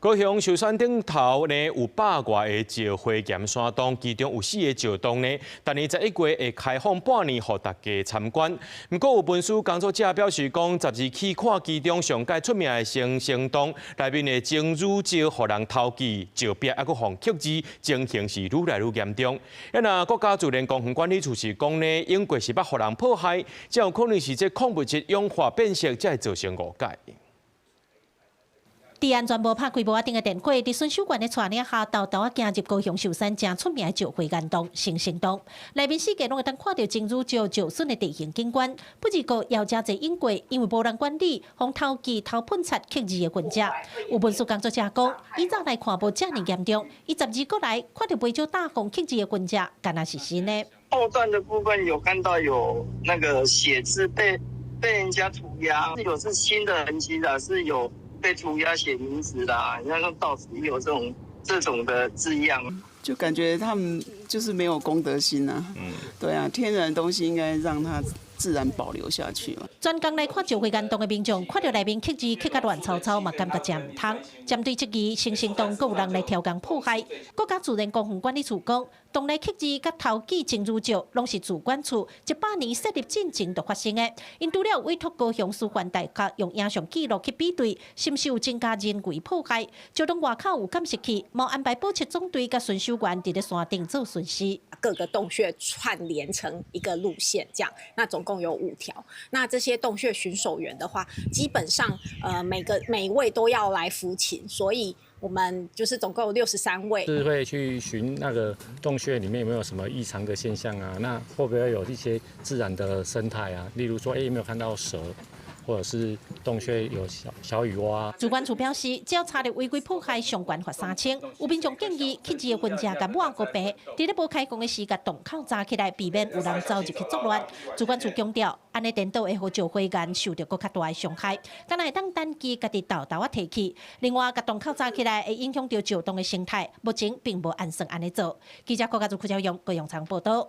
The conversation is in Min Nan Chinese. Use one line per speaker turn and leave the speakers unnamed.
高雄壽山頂頭呢有百外个石灰岩山洞，其中有四个石洞呢，逐年11月會開放半年予大家參觀。毋過有文史工作者表示講，十二去看其中上蓋出名的星星洞，內面的鐘乳石予人偷記，石壁猶閣予刻字，情形是愈來愈嚴重。啊，國家自然公園管理處是講呢，英國是捌予人破壞，這有可能是這礦物質氧化變色，才會造成誤解。
佇安全無拍開帽仔頂的電火，佇巡守員的帶領下，沓沓仔行入高雄壽山誠出名的石灰岩洞星星洞，內面四界攏會當看著鐘乳石石筍的地形景觀。不過也有誠濟湧過，因為無人管理，予偷記偷噴漆刻字的痕跡。有文史工作者講，以早來看無遮爾嚴重，伊十二過來看著袂少大風刻字的痕跡，敢若是新的。
後段的部分有看到有那個寫字被人家塗鴉，有是新的痕跡的，是有被塗鴉寫名字啦，你像到此一遊這種的字樣，
就感覺他們就是沒有公德心啊。對啊，天然的東西應該讓它自然保留下去嘛。
專工來看石灰岩洞的民眾，看著內面刻字刻甲亂糟糟，嘛感覺誠毋通。針對這個星星洞，閣有人來挑工破壞。國家自然公園管理處講，洞內刻字佮偷記鐘乳石，攏是自管處一百年設立進前就發生的。𪜶除了委託高雄師範大學用影像記錄去比對，是毋是有增加人為破壞？石洞外口有監視器，嘛安排保測總隊佮巡守員佇咧山頂做巡視。
各個洞穴串聯成一個路線，這樣，那總共有五條。那這些洞穴巡守員的話，基本上，每一位都要來服勤，所以我們就是總共有63位。
是會去巡那個洞穴裡面有沒有什麼異常的現象啊？那會不會有一些自然的生態啊？例如說，有沒有看到蛇？或者是洞穴有小小雨蛙。
自管處表示，只要查著違規破壞，上懸罰3000。有民眾建議，刻字的痕跡共抹糊白，佇咧無開放的時共洞口閘起來，避免有人走入去作亂。自管處強調，按呢顛倒會予石灰岩受著閣較大的傷害，敢若會當等機家己沓沓仔提去。另外，共洞口閘起來會影響著石洞的生態，目前並無按算按呢做。記者郭家祖、柯昭勇、高雄場報道。